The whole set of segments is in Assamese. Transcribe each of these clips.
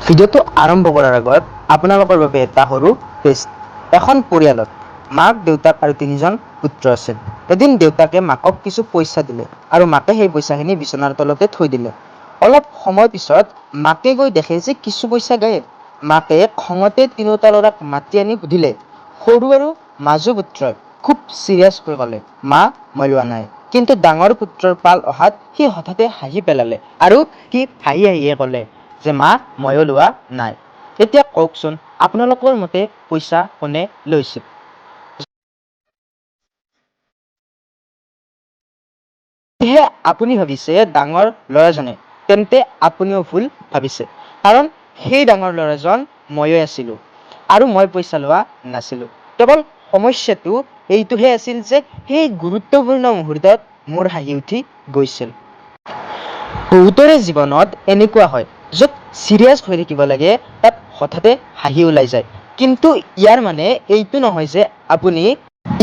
ভিডিঅ'টো আৰম্ভ কৰাৰ আগত আপোনালোকৰ বাবে এটা সৰু টেষ্ট। এখন পৰিয়ালত মাক, দেউতাক আৰু তিনিজন পুত্ৰ আছিল। এদিন দেউতাকে মাকক কিছু পইচা দিলে আৰু মাকে সেই পইচাখিনি বিচনাৰ তলতে থৈ দিলে। অলপ সময় পিছত মাকে গৈ দেখে যে কিছু পইচা গায়েব। মাকে খঙতে তিনিওটা ল'ৰাক মাতি আনি সুধিলে। সৰু আৰু মাজু পুত্ৰই খুব চিৰিয়াছ হৈ ক'লে, "মা, মই লোৱা নাই।" কিন্তু ডাঙৰ পুত্ৰৰ পাল অহাত সি হঠাতে হাঁহি পেলালে আৰু সি হাঁহি হাঁহিয়ে ক'লে যে, "মা, ময়ো লোৱা নাই।" এতিয়া কওকচোন, আপোনালোকৰ মতে পইচা কোনে লৈছিল? যদিহে আপুনি ভাবিছে ডাঙৰ ল'ৰাজনে, তেন্তে আপুনিও ভুল ভাবিছে। কাৰণ সেই ডাঙৰ ল'ৰাজন ময়েই আছিলোঁ আৰু মই পইচা লোৱা নাছিলোঁ। কেৱল সমস্যাটো এইটোহে আছিল যে সেই গুৰুত্বপূৰ্ণ মুহূৰ্তত মোৰ হাঁহি উঠি গৈছিল। বহুতৰে জীৱনত এনেকুৱা হয়, য'ত চিৰিয়াছ হৈ থাকিব লাগে তাত হঠাতে হাঁহি ওলাই যায়। কিন্তু ইয়াৰ মানে এইটো নহয় যে আপুনি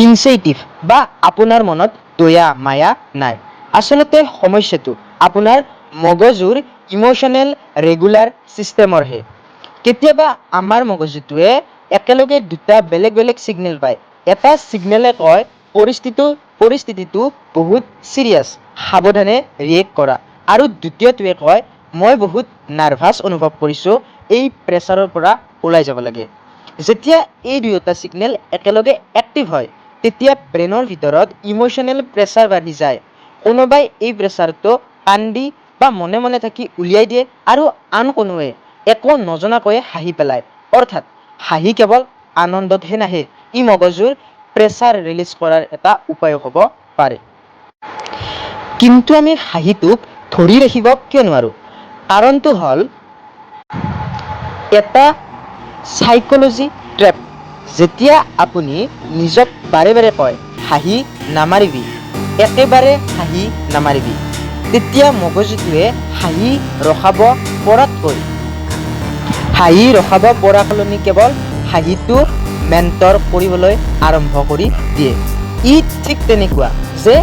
ইনচেইটিভ বা আপোনাৰ মনত দয়া মায়া নাই। আচলতে সমস্যাটো আপোনাৰ মগজুৰ ইম'শ্যনেল ৰেগুলাৰ ছিষ্টেমৰহে। কেতিয়াবা আমাৰ মগজুটোৱে একেলগে দুটা বেলেগ বেলেগ ছিগনেল পায়। এটা ছিগনেলে কয়, পৰিস্থিতিটো বহুত চিৰিয়াছ, সাৱধানে ৰিয়েক্ট কৰা, আৰু দ্বিতীয়টোৱে কয়, মই বহুত নাৰ্ভাছ অনুভৱ কৰিছোঁ, এই প্ৰেছাৰৰ পৰা ওলাই যাব লাগে। যেতিয়া এই দুয়োটা ছিগনেল একেলগে এক্টিভ হয়, তেতিয়া ব্ৰেইনৰ ভিতৰত ইম'শ্যনেল প্ৰেছাৰ বাঢ়ি যায়। কোনোবাই এই প্ৰেছাৰটো কান্দি বা মনে মনে থাকি উলিয়াই দিয়ে আৰু আন কোনোৱে একো নজনাকৈয়ে হাঁহি পেলায়। অৰ্থাৎ হাঁহি কেৱল আনন্দতহে নাহে, ই মগজুৰ প্ৰেছাৰ ৰিলিজ কৰাৰ এটা উপায়ো হ'ব পাৰে। কিন্তু আমি হাঁহিটোক ধৰি ৰাখিব কিয় নোৱাৰোঁ? কাৰণটো হ'ল এটা চাইক'লজি ট্ৰেপ। যেতিয়া আপুনি নিজক বাৰে বাৰে কয়, "হাঁহি নামাৰিবি, একেবাৰে হাঁহি নামাৰিবি", তেতিয়া মগজুটোৱে হাঁহি ৰখাব পৰা সলনি কেৱল হাঁহিটো মেণ্টৰ কৰিবলৈ আৰম্ভ কৰি দিয়ে। ই ঠিক তেনেকুৱা যে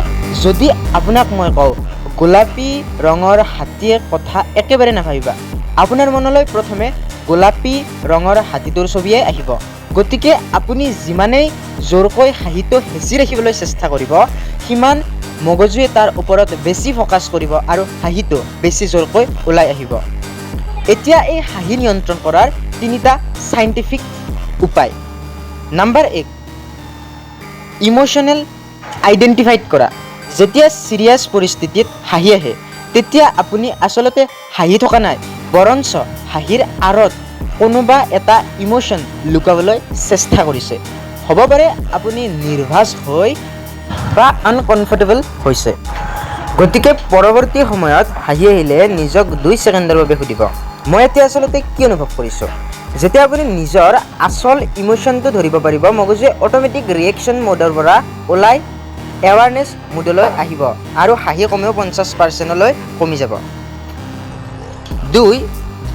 যদি আপোনাক মই কওঁ, "গোলাপী ৰঙৰ হাতীৰ কথা একেবাৰে নাভাবিবা", আপোনাৰ মনলৈ প্ৰথমে গোলাপী ৰঙৰ হাতীটোৰ ছবিয়ে আহিব। গতিকে আপুনি যিমানেই জোৰকৈ হাঁহিটো হেঁচি ৰাখিবলৈ চেষ্টা কৰিব, সিমান মগজুৱে তাৰ ওপৰত বেছি ফ'কাছ কৰিব আৰু হাঁহিটো বেছি জোৰকৈ ওলাই আহিব। এতিয়া এই হাঁহি নিয়ন্ত্ৰণ কৰাৰ তিনিটা চাইণ্টিফিক উপায়। নাম্বাৰ 1, ইম'শ্যনেল আইডেণ্টিফাইড কৰা। যেতিয়া চিৰিয়াছ পৰিস্থিতিত হাঁহি আহে, তেতিয়া আপুনি আচলতে হাঁহি থকা নাই, বৰঞ্চ হাঁহিৰ আঁৰত কোনোবা এটা ইম'শ্যন লুকুৱাবলৈ চেষ্টা কৰিছে। হ'ব পাৰে আপুনি নাৰ্ভাছ হৈ বা আনকমফৰ্টেবল হৈছে। গতিকে পৰৱৰ্তী সময়ত হাঁহি আহিলে নিজক 2 ছেকেণ্ডৰ বাবে সুধিব, "মই এতিয়া আচলতে কি অনুভৱ কৰিছোঁ?" যেতিয়া আপুনি নিজৰ আচল ইম'শ্যনটো ধৰিব পাৰিব, মগজুৱে অট'মেটিক ৰিয়েকশ্যন মোডৰ পৰা ওলাই এৱাৰনেছ মোডলৈ আহিব আৰু হাঁহি কমেও 50%লৈ কমি যাব। 2,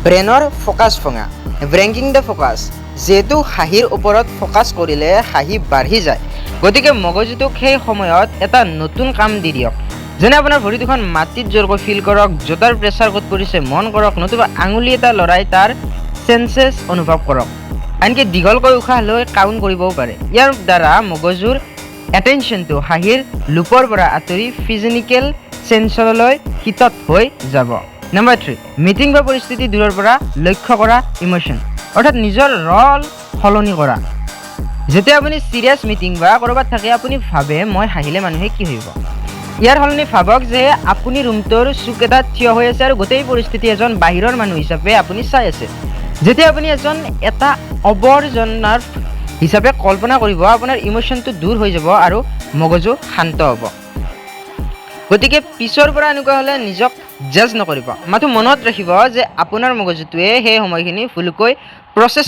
ব্ৰেইনৰ ফ'কাছ ভঙা, ব্ৰেকিং the focus. যিহেতু হাঁহিৰ ওপৰত ফ'কাছ কৰিলে হাঁহি বাঢ়ি যায়, গতিকে মগজুটোক সেই সময়ত এটা নতুন কাম দি দিয়ক। যেনে আপোনাৰ ভৰি দুখন মাটিত জোৰকৈ ফিল কৰক, জোতাৰ প্ৰেছাৰ ক'ত পৰিছে মন কৰক, নতুবা আঙুলি এটা লৰাই তাৰ চেঞ্চেছ অনুভৱ কৰক। আনকি দীঘলকৈ উশাহ লৈ কাউণ্ট কৰিবও পাৰে। ইয়াৰ দ্বাৰা মগজুৰ এটেনশ্যনটো হাঁহিৰ লুপৰ পৰা আঁতৰি ফিজিকেল চেঞ্চলৈ শিফ্ট হৈ যাব। নম্বৰ 3, মিটিং বা পৰিস্থিতি দূৰৰ পৰা লক্ষ্য কৰা ইম'শ্যন, অৰ্থাৎ নিজৰ ৰল সলনি কৰা। যেতিয়া আপুনি চিৰিয়াছ মিটিং বা ক'ৰবাত থাকে, আপুনি ভাবে, মই হাঁহিলে মানুহে কি ভাবিব? ইয়াৰ সলনি ভাবক যে আপুনি ৰুমটোৰ চুক এটাত থিয় হৈ আছে আৰু গোটেই পৰিস্থিতি এজন বাহিৰৰ মানুহ হিচাপে আপুনি চাই আছে। যেতিয়া আপুনি এটা অবজাৰ্ভাৰ হিচাপে কল্পনা কৰিব, আপোনাৰ ইম'শ্যনটো দূৰ হৈ যাব আৰু মগজু শান্ত হ'ব। গতিকে পিছৰ পৰা এনেকুৱা হ'লে নিজক জাজ নকৰিব, মাথো মনত ৰাখিব যে আপোনাৰ মগজুটোৱে সেই সময়খিনি ভুলকৈ প্ৰচেছ